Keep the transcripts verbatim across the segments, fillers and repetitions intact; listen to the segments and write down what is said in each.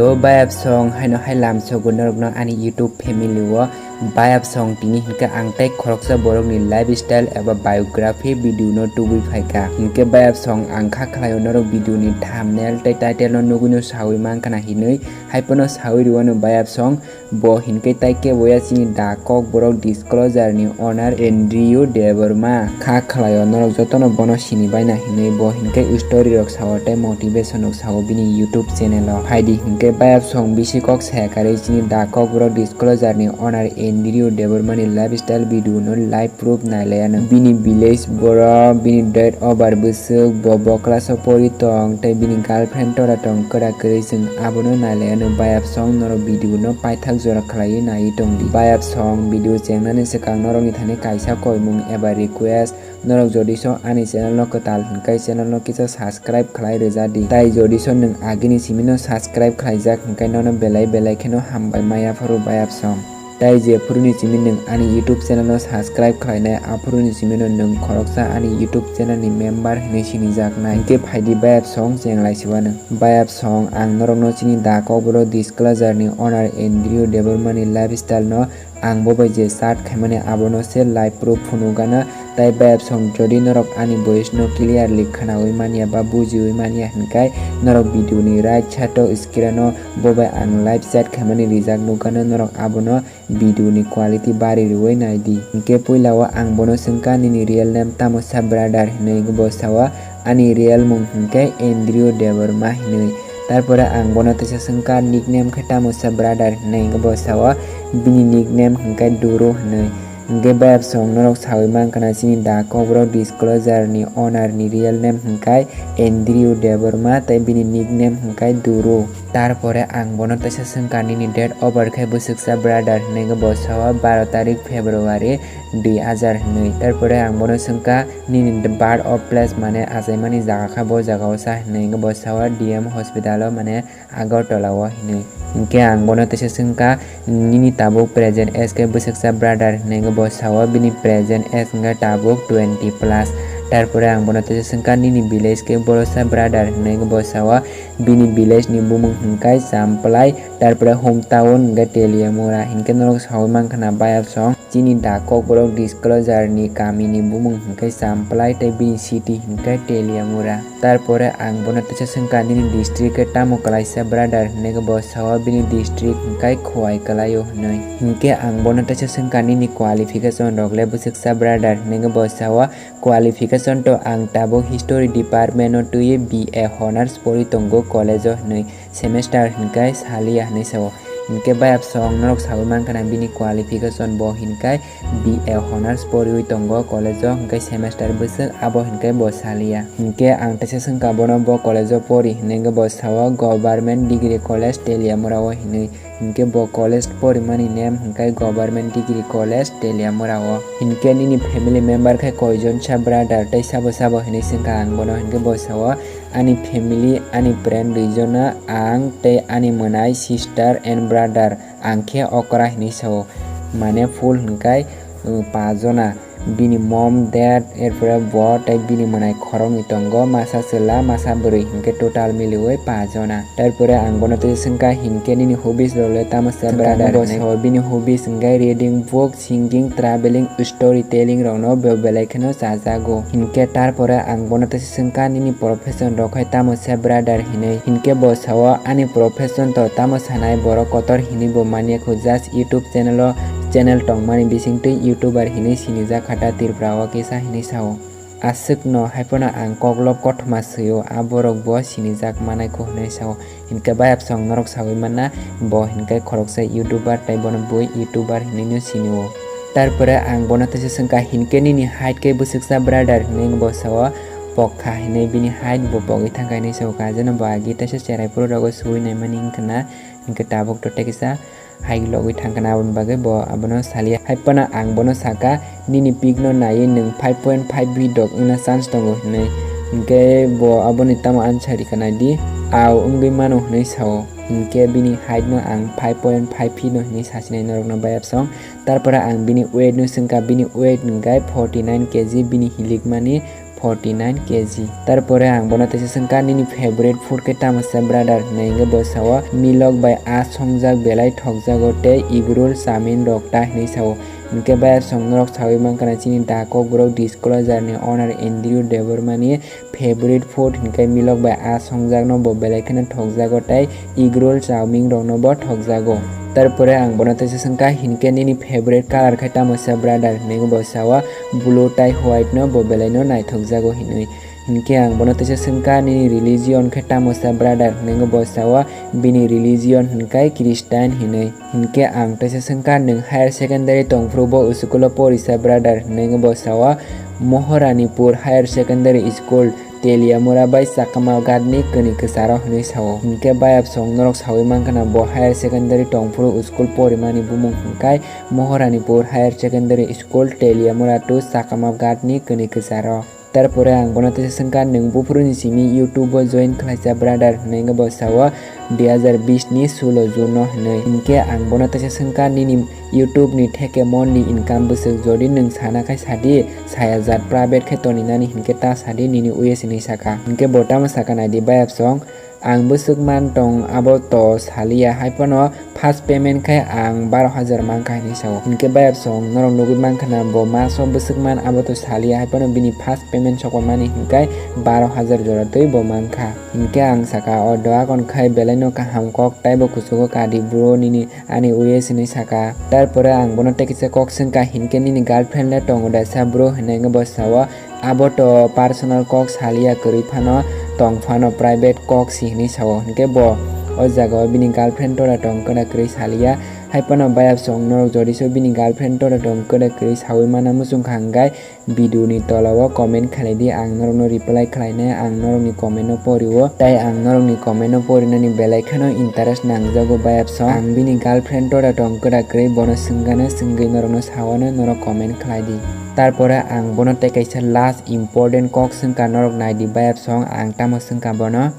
To bayapsong haino hai lamsogo norokno ani YouTube family o. Bayapsong tini hinkhe ang tei khoroksa borokni lifestyle eba biography video no tubui phaikha. Hinkhe bayapsong ang kha khlaio norok video ni thumbnail tei title no nugui no saui mankha na hinui. Haiphano saui rwano bayapsong. Bo hinkhe tai keboya chini da Kokborok Disclosure ni owner Andrew Debbarma. Kha khlaio norok jotono bono sini baina hinui. Bo hinkhe story rok sao tei motivation rok sao bini YouTube channel o. Phaidi hinkhe bayapsong bisi kok saya karwi chini da Kokborok Disclosure ni owner Andrew Debbarma ni lifestyle video no live proof nailaiano. Bini village borok, bini date of birth bwswk, bo bo class o pori tong tei bini girlfriend tora tong kwrak kwrwi, chwng abono nailaiano. Bayapsong norok video no paithak jora khlaiwi naiwi tongdi. Bayapsong video chengnani swkang norokni thani kaisa koimung eba request, norok jodiso ani channel no kwtal hinkhe channel no kisa subscribe khlai rwjadi. Tai jodiso nwng agini simino subscribe khlaijak hinkhe nono belai belai kheno hambai maya phuru bayapsong. Tai jephuruni simi nwng ani YouTube channel no subscribe khlainai, aphuruni simino nwng khoroksa ani YouTube channel ni member hinui sinijaknai. Hinkhe phaidi bayapsong chenglai siwano. Bayapsong ang norokno chini da Kokborok Disclosure ni owner Andrew Debbarma ni lifestyle no ang bo bai je chat khaimani abono se live proof phunukgana. Tai bayapsong jodi norok ani voice no clearly khwnaui manya ba bujiui manya hinkhe norok video ni right side o screen o bo bai ang live chat khaimani rijak nukgana, norok abono video ni quality bari rwui naidi. Hinkhe puila o ang bono swngkha nini real name tamo sa brother hinui, bo sao ani real mung hinkhe Andrew Debbarma hinui. Tarpore ang bono teisa swngkha nickname khe tamo sa brother hinui, bo sao bini nickname hinkhe Duru hinui. Hinkhe bayapsong norok saui mankha na chini da Kokborok Disclosure ni owner ni real name hinkhe Andrew Debbarma tei bini nickname hinkhe Duru. Tarpore ang bono teisa swngkha nini date of birth khe bwswksa brother hinui, bo sao baro tarik February dui hazar hinui. Tarpore ang bono swngkha nini birth of place mane achaimani jaga kha bo jaga o sa hinui, bo sao D M hospital o mane Agartala o hinui. Hinkhe ang bono teisa swngkha nini tabuk present age khe bwswksa brother hinui, bo sao bini present age hinkhe tabuk twenty plus. Tarpore ang bono teisa swngkha nini village khe borosa brother hinui, bo sao bini village ni bumung hinkhe Champlai, tarpore hometown hinkhe Teliamura. Hinkhe norok saui mankha na bayapsong chini da Kokborok Disclosure ni kami ni bumung hinkhe Champlai tei bini city hinkhe Teliamura. Tarpore ang bono teisa swngkha nini district khe tamo kwlaisa brother hinui, bo sao bini district hinkhe Khowai kwlaio hinui. Hinkhe ang bono teisa swngkha nini qualification rok le bwswksa brother hinui, bo sao qualification to ang tabuk history department o twiwi B A honors pori tongo college o hinui, semester hinkhe saliya hinui sao. Hinkhe bayapsong norok saui mankha na bini qualification bo hinkhe B A honors poriwi tongo college o hinkhe semester bwswk abo hinkhe bo saliya. Hinkhe ang teisa swngkha bono bo college o pori hinui, bo sao government degree college Teliamura o hinui. Hinkhe bo college porimani name hinkhe Government Degree College Teliamura o. Hinkhe nini family member khe koijon sa brother tei sabo sabo hinui swngkha ang bono, hinkhe bo sao ani family ani friend duijona ang tei ani mwnai sister and brother ang khe okra hinui sao, mane full hinkhe uh, pajona. Bini mom, dad, erpore bo tei bini mwnai khoroknwi tongo, masa chwla, masa bwrwi hinkhe total miliwi pajona. Tarpore ang bono tei swngkha hinkhe nini hobbies rok le tamo se brother hinwi. Bini hobbies hinkhe reading book, singing, traveling, story telling rokno bo belai kheno chajago. Hinkhe tarpore ang bono tei swngkha nini profession rok hai tamo se brother hinwi. Hinkhe bo sao ani profession to tamo sanai borok kotor hinwi bo manya kho, just YouTube channel o channel tongmani bisingtwi YouTuber hinwi sinijak kha ta Tripura o kisa hinwi sao. Aswkno haiphano ang koklop kothoma swio, a borok bo sinijak manai kho hinwi sao. Hinkhe bayapsong norok saui manna, bo hinkhe khoroksa YouTuber tei bono bui YouTuber hinwino sinio. Tarpore ang bono teisa swngkha hinkhe nini height khe bwswksa brother hinwi bo sao, pokha hinwi bini height bo pogwi thangkha hinwi sao, kajeno bo agi teisa cherai phuru rogo sui naimani wngkha na, hinkhe tabuk to tei kisa hai logwi thangkha na, aboni bagwi bo abono saliya. Haiphano ang bono sakha, "Nini peak no naiwi nwng five point five feet rok wngna chance tongo," hinwi. Hinkhe bo aboni tamo answer rikha naidi, "Ao, wngwi mano," hinwi sao. Hinkhe bini height no ang five point five feet no hinwi sasinai norokno bayapsong. Tarpore ang bini weight no swngkha, bini weight hinkhe forty nine K G, bini hilikmani forty nine K G. Tarpore ang bono teisa swngkha, "Nini favorite food khe tamo se brother?" hwnwi, hwnkhe bo sao, "Milok bai a songjak belai thokjago tei egg roll, chowmein rok ta," hwnwi sao. Hwnkhe bayapsong norok saui mankha na chini da Kokborok Disclosure ni owner Andrew Debbarma ni favorite food hwnkhe milok bai a songjakno bo belai kheno thokjago tei egg roll, chowmein rokno bo thokjago. Tarpore ang bono teisa swngkha, "Hinkhe nini favorite color khe tamo se brother?" hwnwi bo sao, "Blue tei white no bo belai no naithokjago," hinwi. Hinkhe ang bono teisa swngkha, "Nini religion khe tamo se brother?" hwnwi bo sao, "Bini religion hwnkhe Christian," hinwi. Hinkhe ang teisa swngkha, "Nwng higher secondary tongphuru bo school o pori se brother?" hwnwi bo sao, "Mohoranipur Higher Secondary School, Teliamura bai Chakma Ghat ni kwnwi kwcharo," hwnwi sao. Hinkhe bayapsong norok saui mankha na bo higher secondary tongphuru school porimani bumung hwnkhe Mohoranipur Higher Secondary School, Teliamura to Chakma Ghat ni kwnwi kwcharo. Tarpore ang bono teisa swngkha, "Nwng buphuruni simi YouTube o join khlaisa brother?" hwnwi bo sao, "Dui hazar bis ni sulo June no," hwnwi. Hinkhe ang bono teisa swngkha, "Nini YouTube ni theke monthly income bwswk? Jodi nwng sana khai sadi, saya jat private khe toninani hinkhe ta sadi nini uies," hinwi sakha. Hinkhe bo tamo sakha naidi bayapsong, "Ang bwswkman tong abo to saliya, hai phano first payment khe ang baro hajar mankha," hinwi sao. Hinkhe bayapsong norok nugui mankha na bo maso bwswkman abo to saliya, hai phano bini first payment sokmani hinkhe baro hajar jora twi bo mankha. Hinkhe ang sakha, "O doakon khai belaino kaham kok, taibo kuchugo kadi bro nini ani uies," hinwi sakha. Tarpore ang bono tei kisa kok swngkha, "Hinkhe nini girlfriend le tongo da sa bro?" hwnwi bo sao, "Abo to personal kok saliya, kwrwi phano tong phano private kok si," hinwi sao. Hinkhe bo o jaga o bini girlfriend tora tong kwda kwrwi saliya. Hai phano bayapsong norok jodi se bini girlfriend tora tong kwda kwrwi saui mana muchung kha hwnkhe video ni tola o comment khlai di, ang norok no reply khlai nai, ang norok ni comment no pori o, tai ang norok ni comment no pori nani belai kheno interest nangjago bayapsong. Ang bini girlfriend tora tong kwda kwrwi bono swngano swngwi norok no sao no norok comment khlai di. Tarpore ang bono tei kaisa last important kok swngkha, norok nai di bayapsong ang tamo swngkha bono.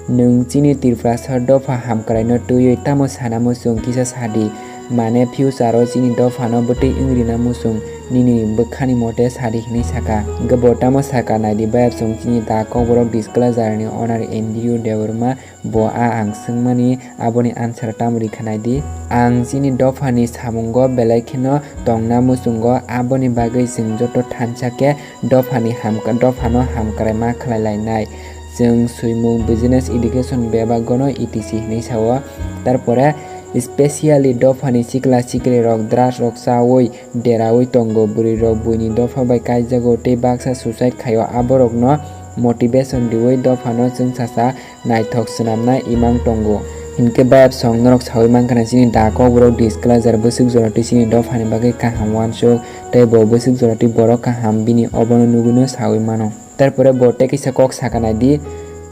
Nwng chini Tiprasa dopha hamkraino twiwi tamo sana muchung kisa sadi, mane future o chini dophano bwtwi wng rina muchung nini bwkhani mote sadi hinwi sakha. Hwnkhe bo tamo sakha naidi bayapsong chini da Kokborok Disclosure ni owner Andrew Debbarma. Bo a ang swngmani aboni answer tamo rikha naidi. Ang chini dophani samungo belai kheno tongna muchungo, aboni bagwi chwng joto thansa khe dophani hamkra-, dophano hamkrai ma khlai lainai. Chwng swimung, business, education bebagono E T C hinwi sao. Tarpore specially dophani sikla siklirok drugs rok chaui deraui tongo, bwrwirok buini dopha bai kaijago tei baksa suicide khaio, aborokno motivation riui dophano chwngsacha naithok swnamna imang tongo. Hinkhe bayapsong norok saui mankha na chini da Kokborok Disclosure bwswk jora twi chini dophani bagwi kaham uansuk, tei bo bwswk jora twi borok kaham bini obono nugwino saui mano. Tarpore bo tei kisa kok sakha naidi,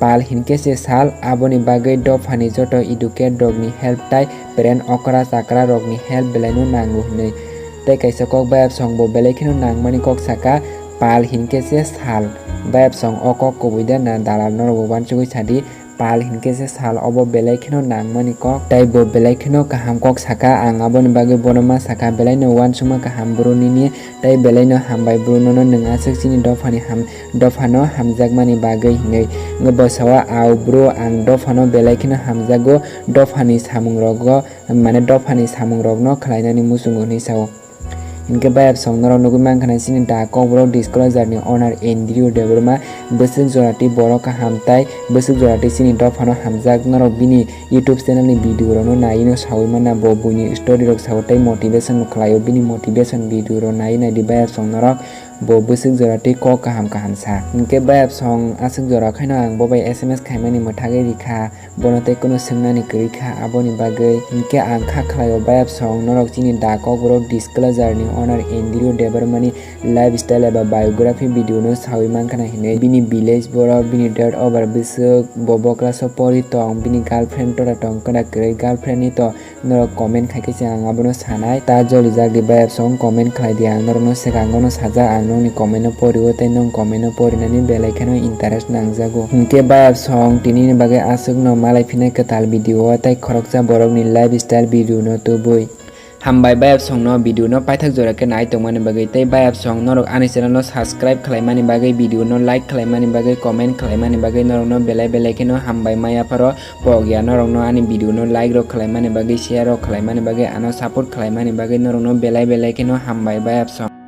pal hinkhe se sal, aboni bagwi dophani joto educate rokni help tai pren okra chakra rokni help belaino nango hinwi. Tei kaisa kok bayapsong bo belai kheno nangmani kok sakha, pal hinkhe se sal. Bayapsong o kok kubui da na dalal norokbo uansugui sadi, pal hinkhe se sal obo belai kheno nangmani kok, tei bo belai kheno kaham kok sakha, ang aboni bagwi bono ma sakha, belaino uansukma kaham bro nini, tei belaino hambai bro nono nwng aswk chini dophani ham-, dophano hamjakmani bagwi hinwi. Wngkha bo sao, "Au bro, ang dophano belai kheno hamjago, dophani samungrogo, mane dophani samungrokno khlainani muchungo," hinwi sao. Hinkhe bayapsong norok nugui mankha na chini da Kokborok Disclosure ni owner Andrew Debbarma bwswk jora twi borok kaham tai bwswk jora twi chini dophano hamjak. Norok bini YouTube channel ni video rokno naiwi no saui manna, bo buini story rok sao tei motivation no khlaio, bini motivation video rok naiwi naidi bayapsong norok, bo bwswk jora twi kok kaham kaham sa. Hinkhe bayapsong aswk jora khaino ang bo bai S M S khaimani mwthagwi rikha. Bono tei kunu swngnani kwrwi kha aboni bagwi. Hinkhe ang kha khlaio bayapsong norok chini da Kokborok Disclosure ni owner Andrew Debbarma ni lifestyle eba biography video no saui mankha na hinwi. Bini village borok, bini date of birth bwswk, bo bo class o pori tong, bini girlfriend tora tong kwda kwrwi, girlfriend ni to norok comment khai khe se ang abono sanai. Ta jolijak di bayapsong comment khlai di, ang norokno swkango no sajak, ang nokni comment no pori o tei nwng comment no porinani belai kheno interest nangjago. Hinkhe bayapsong tini ni bagwi aswk no malai phinai kwtal video o tei khoroksa borokni lifestyle video no tubui. Hambai bayapsong no video no paithak jora khe nai tongmani bagwi tei bayapsong norok ani channel no subscribe khlaimani bagwi video no like khlaimani bagwi comment khlaimani bagwi norok no belai belai kheno hambai maya pharo pok ya norok no ani video no like rok khlaimani bagwi share rok khlaimani bagwi ano support khlaimani bagwi norok no belai belai kheno hambai bayapsong.